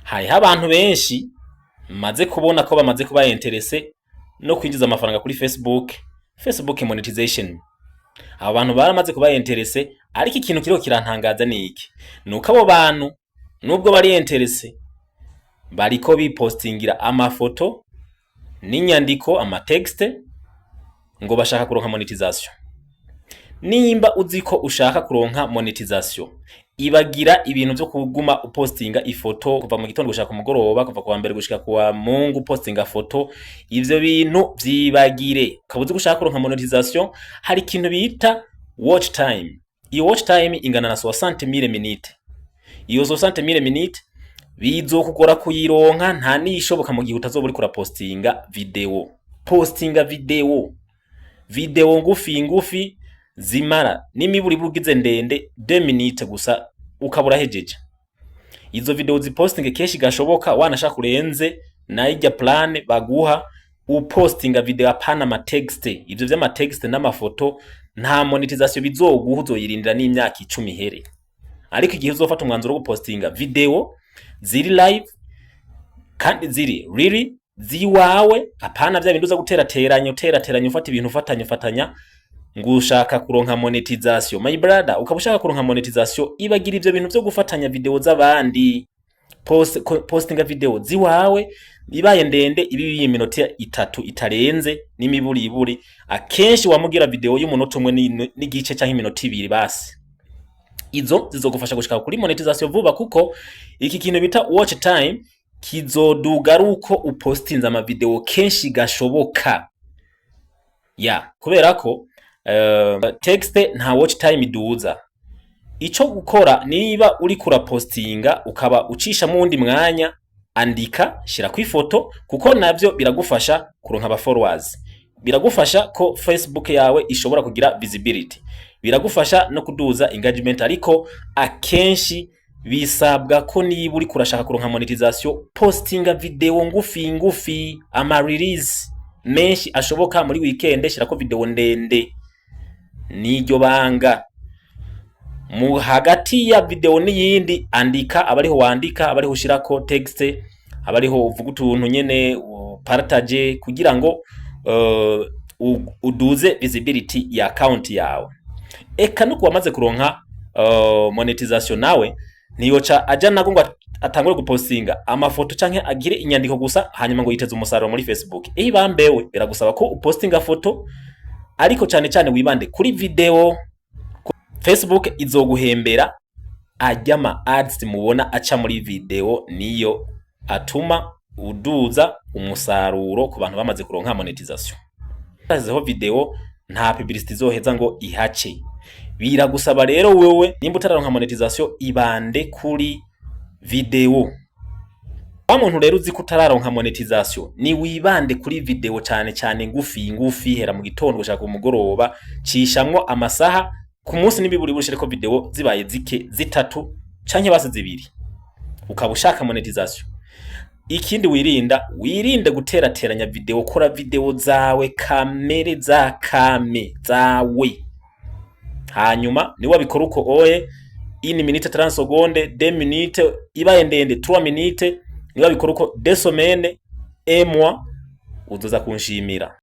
Hariho abantu benshi maze kubona ko bamaze kuba intéressés no kwinjiza amafaranga kuri Facebook, Facebook monetization. Abo bantu baramaze kuba intéressés, ariko ikintu kiriko kirantangaza ni iki? Nuko abo bantu, nubwo bari intéressés, bariko bipostingira amafoto n'inyandiko, amatexte, ngo bashaka kuronka monetization. Nimba uzi ko ushaka kuronka monetization, ibagira ibintu vyo kuguma upostinga ifoto kuva mu gitondo gushika ku mugoroba, kuva kuwa mbere gushika kuwa mungu upostinga foto. Ivyo bintu vyibagire. Ukaba uzi ko ushaka kuronka monetization, hari ikintu bita watch time. Iyo watch time ingana na 60,000 minutes. Iyo 60,000 minutes bizokugora kuyironka, nta niyishoboka mu gihe utazoba uriko urapostinga video. Postinga video, video ngufi ngufi zimara n'imiburi bugize ndende 2 minutes gusa, ukaba urahejeje. Izo video zipostinge kenshi gashoboka, wanashaka urenze nayo plan baguha. Upostinga video, apana ama texte. Ivyo vy'ama texte n'amafoto nta monetization bizoguha, uzoyirindira n'imyaka 10 ihere. Ariko igihe uzofata umwanzuro wo gupostinga video ziri live kandi ziri really ziwawe, apana vya bintu uza guterateranya, uterateranya, ufata ibintu ufatanya ufatanya ngo ushaka kuronka monetization. My brother, ukaba ushaka kuronka monetization, ibagira ivyo bintu vyo gufatanya video z'abandi. Postinga video ziwawe, ibaye ndende ibi iminota 3 itarenze n'imiburiburi. Akenshi wamugira video y'umunota 1 n'igice canke iminota 2 basi. Izo zizogufasha gushika kuri monetization vuba, kuko iki kintu bita watch time kizoduga ari uko upostinze ama video kenshi gashoboka. Ya kubera ko texte nta watch time iduza. Ico gukora, niba uriko urapostinga ukaba ucishamo uwundi mwanya, andika, shirako ifoto, kuko navyo biragufasha kuronka aba followers, biragufasha ko Facebook yawe ishobora kugira visibility, biragufasha no kuduza engagement. Ariko akenshi bisabwa ko niba uriko urashaka kuronka monetization, postinga video ngufi ngufi, ama reels menshi ashoboka. Muri weekend shirako video ndende, niryo banga. Mu hagati ya video n'iyindi andika, abariho wandika, abariho ushirako texte, abariho uvuga utuntu nyene partage, kugira ngo uduze visibility ya account yawe. Eka no kuwamaze kuronka monetization, nawe ntiyoca aja nago ngo atangure gupostinga amafoto canke agire inyandiko gusa, hanyuma ngo yiteze umusaruro muri Facebook. Iyo bambewe biragusaba ko upostinga foto, ariko cane cane wibande kuri video. Facebook izoguhembera ajya ama ads mubona aca muri video, niyo atuma uduza umusaruro ku bantu bamaze kuronka monetization. Ashyizeho video, nta publicity izoheza ngo ihace. Biragusaba rero wewe, nimba utararonka monetization, ibande kuri video. Wa muntu rero uzi ko utararonka monetization, ni wibande kuri video cane cane ngufi ngufi. Hera mu gitondo gushaka ku mugoroba, cishamwo amasaha ku munsi n'ibiburi bushireko video zibaye zike zitatu canke base zibiri, ukaba ushaka monetization. Ikindi wirinda, wirinde guterateranya video. Kora video zawe kamere za kame zawe, hanyuma ni wabikora uko oye, 1 minute 30 secondes, 2 minutes, ibaye ndende 3 minutes, ni wabikora uko 2 semaines, un mois, uzoza kunshimira.